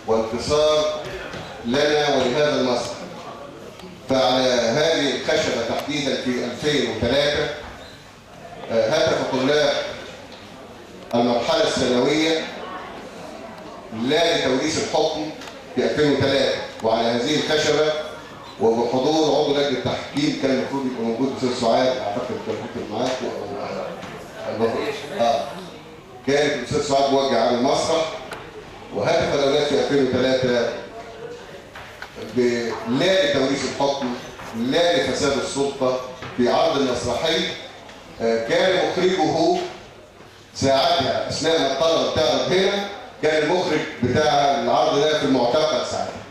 وانتصار لنا ولهذا المسرح. فعلى هذه الخشبة تحديدا في 2003 هتف طلاب المرحلة الثانوية لا لتوريث الحكم في 2003، وعلى هذه الخشبة وبحضور عضو لجنة التحكيم كان المفروض يكون موجود الأستاذ سعاد، أعتقد كان المفروض معاكم أو كانت الأستاذ سعاد موجه على المسرح، وهتف الأولاد في 2003 لا لتوريث الحكم، لا لفساد السلطة، في عرض مسرحي كان مخرجه ساعتها أثناء ما الطلبة بتعرض هنا، كان المخرج بتاع العرض ده في المعتقل ساعتها.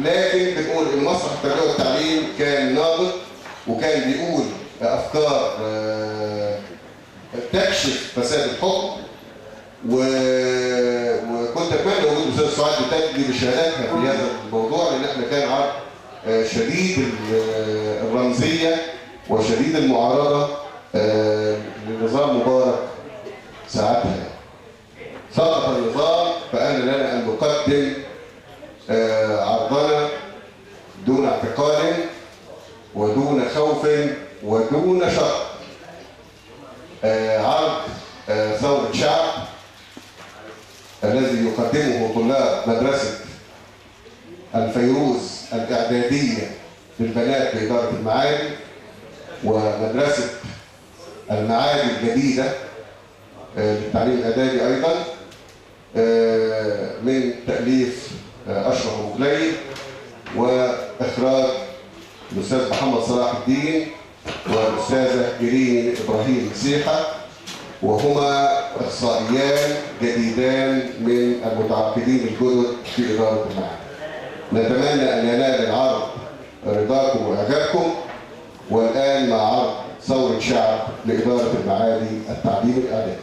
لكن بنقول المسرح التربية والتعليم كان نابض، وكان بيقول أفكار تكشف فساد الحكم، وكنت اتمنى وجود الاستاذ سعاد بتدلي بشهاداتها في هذا الموضوع، لان احنا كان عرض شديد الرمزية وشديد المعارضة لنظام مبارك ساعتها. سقط النظام، فان لنا ان نقدم عرضنا دون اعتقال ودون خوف ودون شق. عرض ثورة شعب الذي يقدمه طلاب مدرسة الفيروز الإعدادية للبنات بإدارة المعادي ومدرسة المعادي الجديدة للتعليم الإعدادي أيضا، من تأليف أشرف أبو كليب وإخراج الأستاذ محمد صلاح الدين والأستاذة إيرين إبراهيم مسيحة، وهما إخصائيان جديدان من المتعاقدين الجدد في إدارة المعادي. نتمنى أن ينال العرض رضاكم وإعجابكم. والآن مع عرض ثورة شعب لإدارة المعادي التعليم الإعدادي.